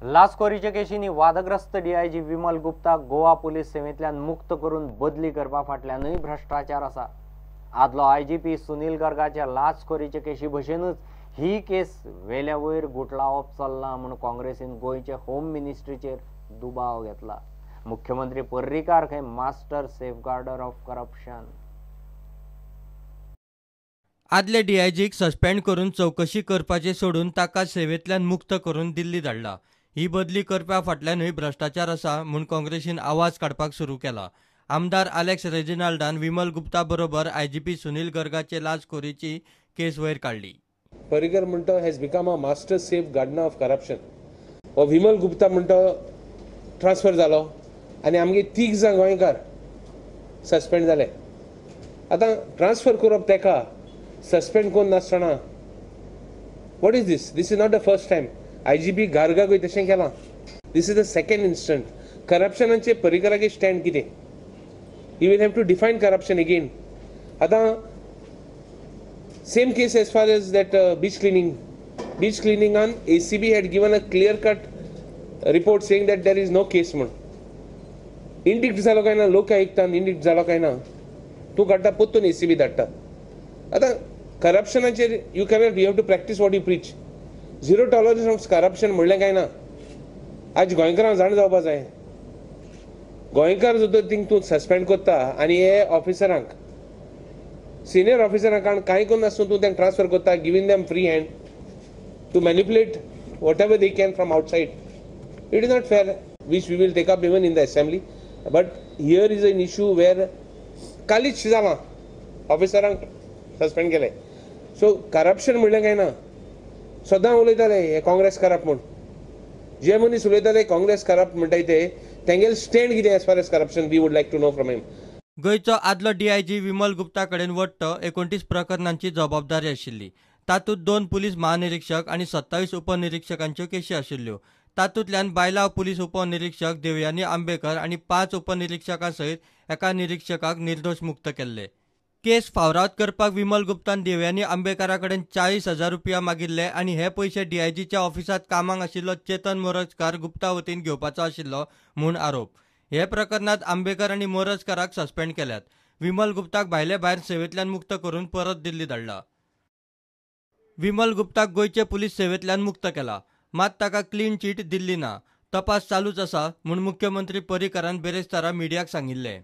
लाचखोरीच्या केशींनी वादग्रस्त DIG Vimal Gupta Goa police सेवेंतल्यान मुक्त करून बदली करपा फाटल्यानूय भ्रश्टाचार आसा. आदलो आयजीपी सुनील गर्गाच्या लाचखोरीच्या केशी भशेनूच ही केस वेल्या वयर गुटलावप चल्लां म्हूण काँग्रेसीन गोंयचे होम मिनिस्ट्रीचेर दुबाव घेतला. मुख्यमंत्री पर्रीकार खंय मास्टर सेफगार्डर ऑफ करप्शन. आदले डीआयजीक सस्पेंड करून चवकशी करपाचे सोडून ताका सेवेंतल्यान मुक्त करून दिल्ली धाडला. ही बदली करपा फाटल्यानूय भ्रश्टाचार आसा म्हूण काँग्रेसीन आवाज काडपाक सुरू केला. आमदार आलेक्स रेजिनाल्डान विमल गुप्ता बरोबर आयजीपी सुनील गर्गाचे लाचखोरीची केस वयर काडली. पर्रीकर म्हणटा has become a master safeguarder of corruption. हो विमल गुप्ता म्हणटा ट्रान्सफर जालो आनी आमगे तीग जाण गोंयकार सस्पेंड जाले. आतां ट्रान्सफर करप तेका सस्पेंड करून नासतना, what is this? This is not the first time. IGP गार्गाकूय तशें केलां. This is the second instant. करप्शनाचे पर्रीकरागे stand कितें? You will have to define corruption again. आतां same case as far as that beach cleaning. Beach क्लिनिंगान ACB had given a clear cut report saying that there is no case म्हूण. Indict जालो काय ना, लोक आयकता indict जालो काय ना, तूं काडटा परतून एसीबी धाडटा. आतां करप्शनाचेर you cannot, you have to practice what you preach. Zero tolerance of corruption म्हणलें काय ना, आज गोंयकारांक जाण जावपा जाय. गोंयकार जर थिंग तूं सस्पेंड करता आनी हे ऑफिसरांक, सिनियर ऑफिसरांक कारण कांय करून नासतना तूं तांकां ट्रान्सफर करता, giving them free hand to manipulate whatever they can from outside. It is not fair, which we will take up even in the assembly. But here is an issue where कालीच जालां, ऑफिसरांक suspend केलें. So corruption म्हणलें काय ना, सदां उलयताले हे Congress corrupt म्हूण. जे मनीस उलयताले काँग्रेस करप्ट म्हणटाय ते तेंगेले स्टँड कितें as far as corruption, we would like to know from him. गोंयचो आदलो डीआयजी विमल गुप्ता कडेन वट्ट 29 प्रकरणांची जबाबदारी आशिल्ली. तातूंत 2 पुलीस महानिरीक्षक आनी 27 उपनिरीक्षकांच्यो केशी आशिल्ल्यो. तातूंतल्यान बायलां पुलीस उपनिरीक्षक देवयानी आंबेकर आनी 5 उपनिरीक्षकां सयत एका निरीक्षकाक निर्दोश मुक्त केल्ले. केस फावराद करपाक विमल गुप्तान देवयानी आंबेकरा कडेन 40,000 रुपया मागिल्ले आनी हे पयशे डीआयजीच्या ऑफिसांत कामाक आशिल्लो चेतन मोरजकार गुप्ता वतीन घेवपाचो आशिल्लो म्हूण आरोप. हे प्रकरणांत आंबेकर आनी मोरजकाराक सस्पेंड केल्यात. विमल गुप्ताक भायले भायर सेवेंतल्यान मुक्त करून परत दिल्ली धाडला. विमल गुप्ताक गोंयचे पुलीस सेवेंतल्यान मुक्त केला, मात ताका क्लीन चीट दिल्ली ना. तपास चालूच आसा म्हूण मुख्यमंत्री पर्रीकरान बेरेस्तारा मिडियाक सांगिल्लें.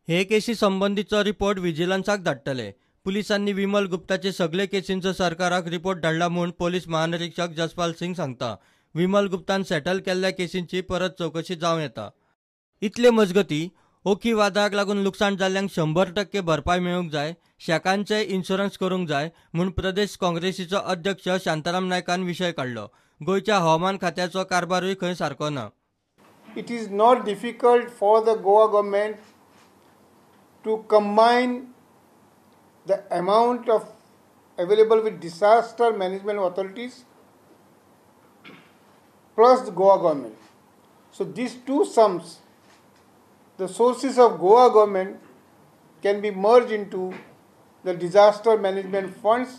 हे केशी संबंदीचो रिपोर्ट विजिलन्साक धाडटले. पुलिसांनी विमल गुप्ताचे सगळे केसींचो सरकाराक रिपोर्ट धाडला म्हूण पोलीस महानिरीक्षक जसपाल सिंग सांगता. विमल गुप्तान सेटल केल्ल्या केसींची परत चवकशी जावं येता. इतले मजगती ओखी वादळाक लागून लुकसाण जाल्ल्यांक 100% भरपाय मेळूंक जाय, शेकांचें इन्शुरन्स करूंक जाय म्हूण प्रदेश काँग्रेसीचो अध्यक्ष शांताराम नायकान विशय काडलो. गोंयच्या हवामान खात्याचो कारभारूय खंय सारको ना. It is not difficult for the Goa government to combine the amount of available with disaster management authorities plus the Goa government. So these two sums, the sources of Goa government can be merged into the disaster management funds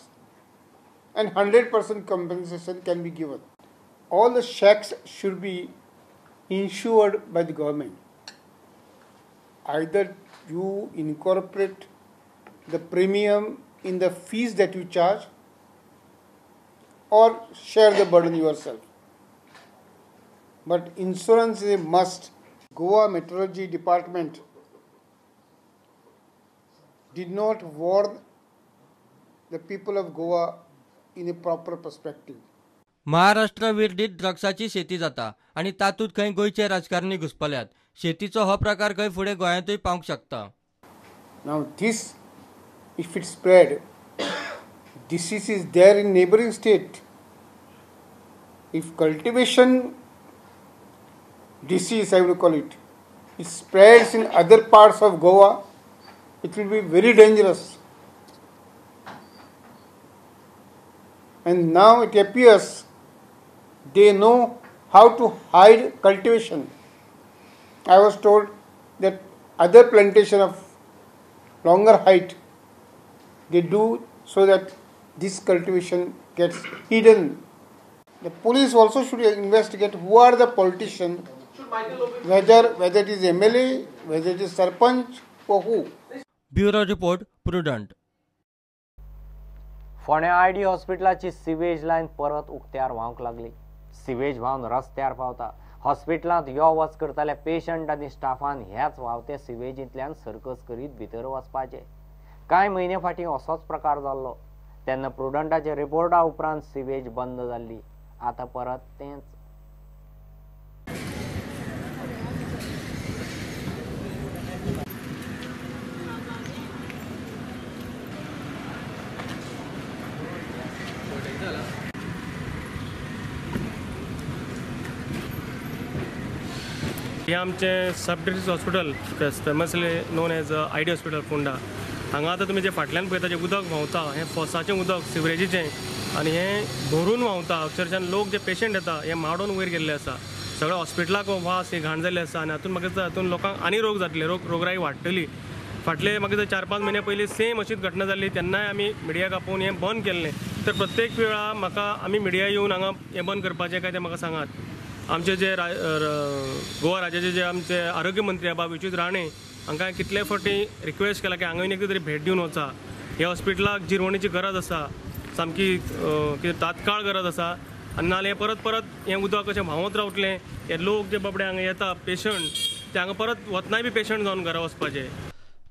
and 100% compensation can be given. All the shacks should be insured by the government. Either you incorporate the premium in the fees that you charge or share the burden yourself. But insurance is a must. Goa Meteorology Department did not warn the people of Goa in a proper perspective. Maharashtra विर्डीत ड्रग्साची शेती जाता आनी तातूंत खंय गोंयचे राजकारणी घुसपल्यात. शेतीचो हो प्रकार खंय फुडें गोंयांतूय पावंक शकता. Now this, if it spread, disease is there in neighboring state. If cultivation disease, I would call it, it spreads in other parts of Goa, it will be very dangerous. And now it appears they know how to hide cultivation. I was told that other plantation of longer height they do so that this cultivation gets hidden. The police also should investigate who are the politicians, whether it is MLA, whether it is sarpanch or who. Bureau report, Prudent. Ponda ID हॉस्पिटलाची sewage line परत उक्त्यार व्हांवंक लागली. Sewage व्हांवन रस्त्यार पावता. हॉस्पिटलांत यो वच करतल्या पेशंट आनी स्टाफान ह्याच व्हांवते सिवेजींतल्यान सर्कस करीत भितर वचपाचें. कांय म्हयने फाटीं असोच प्रकार जाल्लो तेन्ना प्रुडंटाच्या रिपोर्टा उपरांत सिवेज बंद जाल्ली. आतां परत तेंच. हे आमचें sub district hospital famously known as I D hospital Ponda. हांगा आतां तुमी जे फाटल्यान पळयता जें उदक व्हांवता हें फोसाचें उदक सिवरेजीचें आनी हें भरून व्हांवता. अक्षरशान लोक जे पेशंट येता हे माडोवन वयर गेल्ले आसा. सगळ्या हॉस्पिटलाक वास ही घाण जाल्ली आसा आनी हातून म्हाका दिसता हातून लोकांक आनी रोग जातले, रोगराई वाडटली. फाटले म्हाका दिसता 4-5 म्हयन्या पयलीं सेम अशीच घटना जाल्ली तेन्नाय आमी मिडियाक आपोवन हें बंद केल्लें. तर प्रत्येक वेळा म्हाका आमी मिडिया येवन हांगा हें बंद करपाचें काय तें म्हाका सांगात. आमचे जे गोवा राज्याचे जे आमचे आरोग्य मंत्री बाब विश्वजीत राणे हांकां कितले फावटी रिक्वेस्ट केला की हांगा एकदां तरी भेट दिवन वचा. ह्या हॉस्पिटलाक जिरवणीची गरज आसा, सामकी कितें तात्काळ गरज आसा. आनी नाजाल्यार हें परत परत हें उदक अशें व्हांवत रावतलें. हे लोक जे बाबडे हांगा येता पेशंट ते हांगा परत वतनाय बी पेशंट जावन घरा वचपाचे.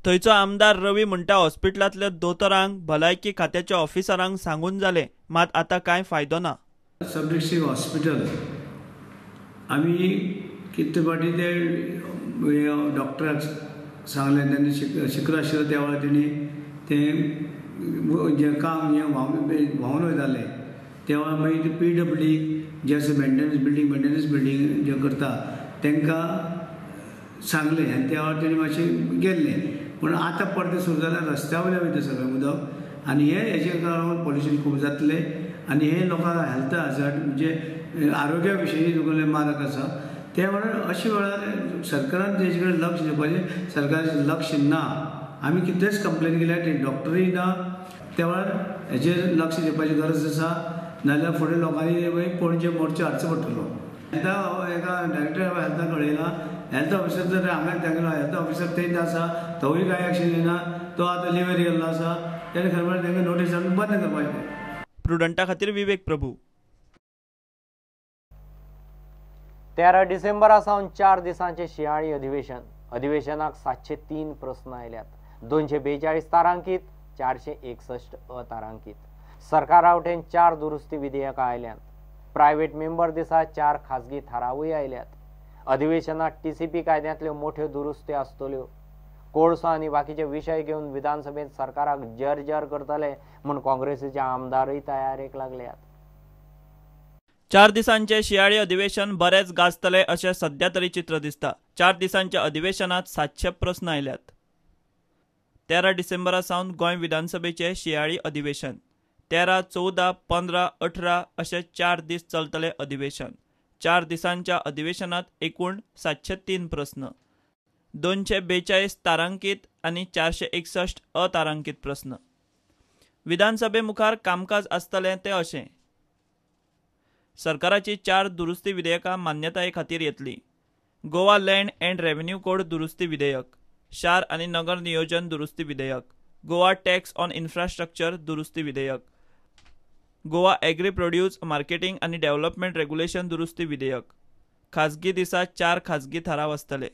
थंयचो आमदार रवी म्हणटा हॉस्पिटलांतल्या दोतोरांक भलायकी खात्याच्या ऑफिसरांक सांगून जालें, मात आतां कांय फायदो ना. सब डिस्ट्रिक्ट हॉस्पिटल आमी कितले फावटी ते डॉक्टराक सांगलें, तेन्ना शिकर आशिल्लो त्या वेळार तेणी तें जें काम हें व्हांवन वयतालें. त्या वेळार मागीर पी डब्ल्यू डी जे आसा मेंटेनन्स बिल्डींग, मेंटेनन्स बिल्डींग जे करता तांकां सांगलें आनी त्या वेळार तेणी मातशें गेल्लें. पूण आतां परतें सुरू जाल्यार रस्त्या वयल्यान वयता सगळें उदक आनी हें हेजे लागून पोल्युशन खूब जातलें आनी हें लोकांक हेल्थ हजार्ड म्हणजे आरोग्या विशयी तुगेलें मारक आसा. त्या वेळार अशे वेळार सरकारान तेजे कडेन लक्ष दिवपाचें, सरकाराचें लक्ष ना. आमी कितलेच कंप्लेन केल्या, ते डॉक्टरूय ना. त्या वेळार हेजेर लक्ष दिवपाची गरज आसा, नाजाल्यार फुडें लोकांनी मागीर पणजे मोर्चा हाडचो पडटलो. हेल्था एका डायरेक्टर हेल्थाक कळयलां, हेल्थ ऑफिसर जर हांगा तांगेलो हेल्थ ऑफिसर थंय आसा, तोवूय कांय एक्शन घेना, तो आतां लिव्हर गेल्लो आसा. तेणें खरें म्हळ्यार तांकां नोटीस हाडून बंद करपाचें. प्रुडंटा खातीर विवेक प्रभू. 13 डिसेंबरा सावन 4 दिसांचे शिंयाळी अधिवेशन. अधिवेशनाक 703 प्रस्न आयल्यात. 242 तारांकीत, 461 अतारांकीत. सरकारा वटेन 4 दुरुस्ती विधेयकां आयल्यांत. प्रायव्हेट मेंबर दिसा 4 खाजगी थारावूय आयल्यात. अधिवेशनात TCP कायद्यांतल्यो मोठ्यो दुरुस्त्यो आसतल्यो. कोळसो आनी बाकीचे विशय घेवन विधानसभेंत सरकाराक जर्जर करतले म्हूण काँग्रेसीचे आमदारूय तयारेक लागल्यात. 4 दिसांचे शिंयाळी अधिवेशन बरेंच गाजतलें अशें सध्या तरी चित्र दिसता. 4 दिसांच्या अधिवेशनात 700 प्रस्न आयल्यात. 13 डिसेंबरा सावन गोंय विधानसभेचे शिंयाळी अधिवेशन 13, 14, 15, 18 अशे 4 दीस चलतले अधिवेशन. 4 दिसांच्या अधिवेशनात एकूण 703 प्रस्न, 242 तारांकीत आनी 461 अतारांकीत प्रस्न. विधानसभे मुखार कामकाज आसतलें तें अशें. सरकाराची 4 दुरुस्ती विधेयकां मान्यताये खातीर येतली. Goa land and revenue code दुरुस्ती विधेयक, शार आनी नगर नियोजन दुरुस्ती विधेयक, गोवा टॅक्स ऑन इन्फ्रास्ट्रक्चर दुरुस्ती विधेयक, गोवा एग्री प्रोड्यूस मार्केटिंग आनी डेव्हलपमेंट रेग्युलेशन दुरुस्ती विधेयक. खाजगी दिसा 4 खाजगी थाराव आसतले.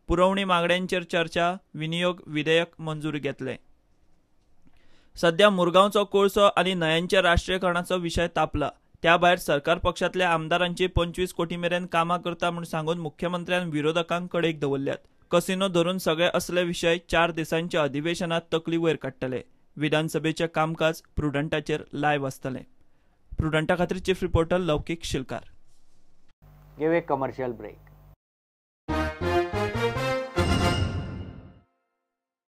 पुरवणी मागण्यांचेर चर्चा, विनियोग विधेयक मंजुरी घेतले. सध्या मुरगांवचो कोळसो आनी न्हंयांच्या राष्ट्रीयकरणाचो विशय तापला. त्या भायर सरकार पक्षांतल्या आमदारांची 25 कोटी मेरेन कामां करता म्हूण सांगून मुख्यमंत्र्यान विरोधकांक कडेक दवरल्यात. कसिनो धरून सगळे असले विशय 4 दिसांच्या अधिवेशनात तकली वयर काडटले. विधानसभेचें कामकाज प्रुडंटाचेर लायव्ह आसतलें. प्रुडंटा खातीर चीफ रिपोर्टर लौकीक शिलकार. घेवया कमर्शियल ब्रेक.